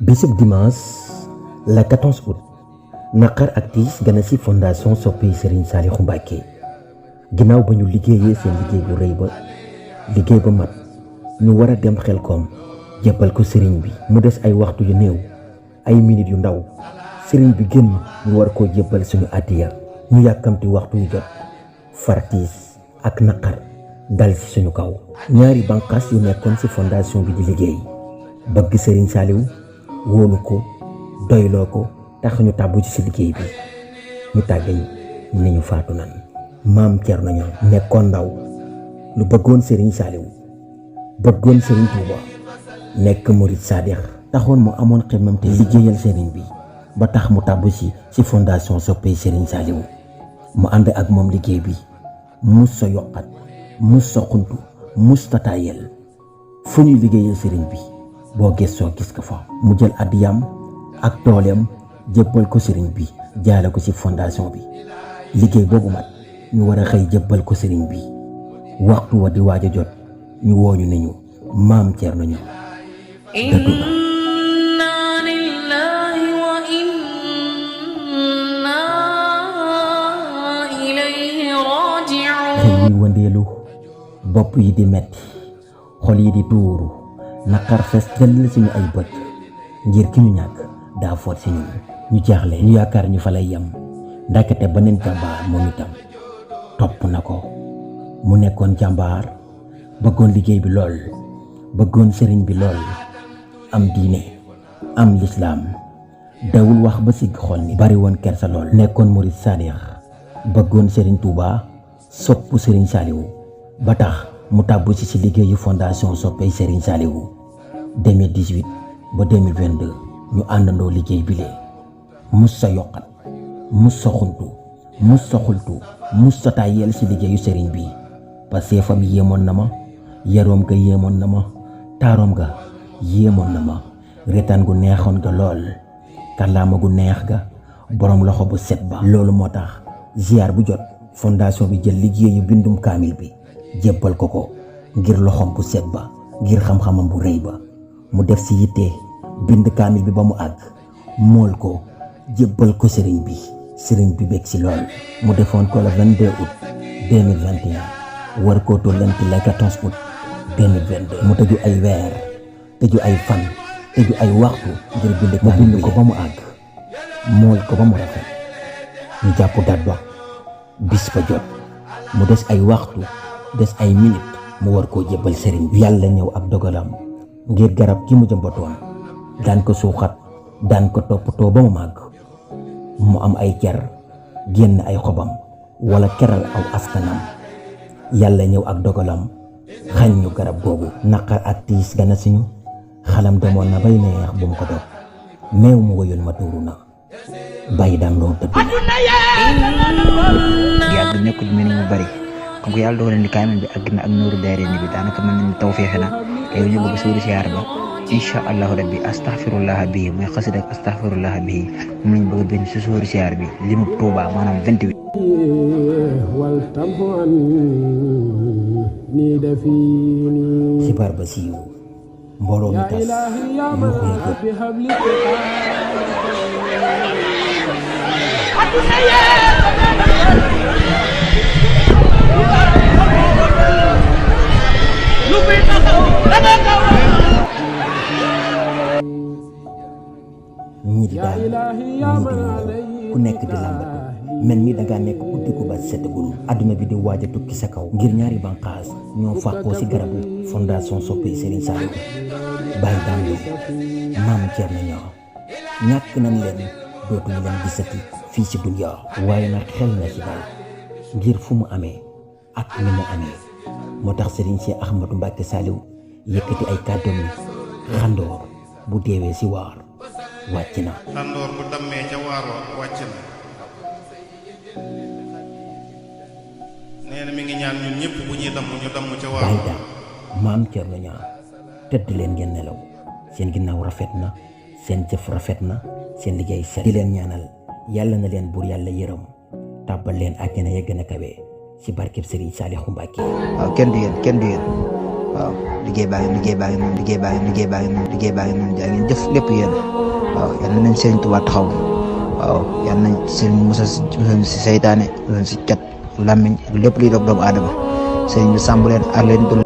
bisub dimanche la 14 août naqar ak tiis gana ci fondation Soppe Serigne Saliou Mbacké ginnaaw ba ñu liggéeyee seen liggéey bu rëy ba liggéey ba mat ñu war a dem Xelkom jébbal ko Serigne bi mu des ay waxtu yu néew ay minutes yu ndaw Serigne bi génn ñu war koo jébbal suñu àddiya ñu yàkkamti waxtu yu jot far tiis ak naqar dal ci suñu kaw ñaari bànqaas yu nekkoon ci fondation bi di liggéey bëgg Serigne Saliou wóolu ko doyloo ko tax ñu tàbbu ci liggéey bi ñu tàggañ ni ñu faatu nan maam Thierno Niang nekkoon ndaw lu bëggoon Serigne Saliou bëggoon Serigne Touba nekk murid sadix taxoon mu amoon xemmam te liggéeyal Serigne bi ba tax mu tàbbu ci fondation Soppe Serigne Saliou mu ànd ak moom liggéey bi mus sa yokkat mus sa xuntu mus ta tayel fu ñuy liggéeyal Serigne bi boo gëstoo gis ko fa mu jël àddiyam ak dooleem jébbal ko Serigne bi jaale ko ci fondation bi liggéey boobu mat ñu war a xëy jébbal ko Serigne bi waxtu wa di waaj a jot ñu wooñu ne ñu maam Thierno Niang dëddu na. Inna lillahi wa inna ilayhi raji'un. xel yi wëndeelu bopp yi di metti xol yi di tuuru naqar fees dell suñu ay bët ngir ki ñu ñàkk daa foot si ñun ñu jaaxle ñu yaakaar ñu fa lay yem ndakate beneen jàmbaar moom itam topp na ko mu nekkoon jàmbaar bëggoon liggéey bi lool bëggoon sëriñ bi lool am diine am lislaam dawul wax ba sigg xol ni bari woon kersa lool nekkoon murid sadix bëggoon sëriñ Touba sopp sëriñ Saliou ba tax mu tàbbu ci liggéeyu fondation Soppe Serigne Saliou 2018 ba 2022 ñu àndandoo liggéey bi lee mus sa yokkat mus sa xuntu mus sa xultu mus sa tàyyeel ci liggéeyu Serigne bi parce que fam yéemoon na ma yaroom ga yéemoon na ma taaroom ga yéemoon na ma retaan gu neexoon ga lool kàllaama gu neex ga boroom loxo bu set ba loolu moo tax ziar bu jot fondation bi jël liggéeyu bindum kaamil bi jébbal ko ngir loxom bu set ba ngir xam-xamam bu rëy ba mu def ci yitte bind kaamil bi ba mu àgg mool ko jébbal ko sëriñ bi bég ci lool mu defoon ko le 22 août 2021 war koo tollanti le 14 août 2022 mu tëju ay weer tëju ay fan tëju ay waxtu ngir bind ko ba mu àgg mool ko ba mu rafet ñu jàpp dat ba bis ba jot mu des ay waxtu des ay minute mu war koo jébbal sëriñ bi yàlla ñëw ak dogalam ngir garab gi mu jëmbatoon daan ko suuxat daan ko toppatoo ba mu màgg mu am ay ker génn ay xobam wala keral aw askanam yàlla ñëw ak dogalam xañ ñu garab googu naqar ak tiis gana siñu xalam demoon na bay neex bu mu ko dog meew mu woyoon ma tuuru na bàyyi daan loo tëdd yàgg nekkul mel ni mu bari comme que yàlla dogal na ni kaamil bi àgg na ak nooru daarayni bi daanaka mën nañu taw feexe na te ñu bëgg suuri siyaar ba incha allahu rabbi astaghfirullah bii mooy xasida ak astaghfirullah bii moom lañ bëgg a bind si suuri siyaar bi limu Tuuba maanaam 28 xibaar ba siiw mbooloo mi tas yuuxu yi ñii di daal ñii di ñëw ku nekk di làmbatu mel ni dangaa nekk guddi gu ba setagul àdduna bi di waaj a tukki sa kaw ngir ñaari banqaas ñoo fàqoo ci garabu fondation Soppe Serigne Saliou bàyyi daan lu maam Thierno Niang ñàkk nañ leen dootuñu leen gisati fii ci dunya waaye nag xel na ci daal ngir fu mu amee ak ni mu amee moo tax Serigne Cheikh Ahmadou Mbacké Saliou yëkkati ay kàddoom ni xandoor bu deewee ci waar wàcc na xandoor bu dammee ca waar wa wàcc na nee na mi ngi ñaan ñun ñëpp bu ñuy damm ñu damm ca waar bàyyi daal maam Thierno Niang tëdd leen ngeen nelaw seen ginnaaw rafet na seen jëf rafet na seen liggéey set di leen ñaanal yàlla na leen buur yàlla yërëm tàbbal leen àjjana ya gën a kawe ci barkeb Serigne Saliou Mbacké. waaw kenn du yéen waaw liggéey baa ngi noonu jaa ngeen jëf lépp yéen waaw yal na leen Sëriñ Tuubaa taxaw waaw yal na sëriñ musal si saytaane musal si cat làmmiñ lépp luy dog doomu aadama sëriñ bi sàmm leen aar leen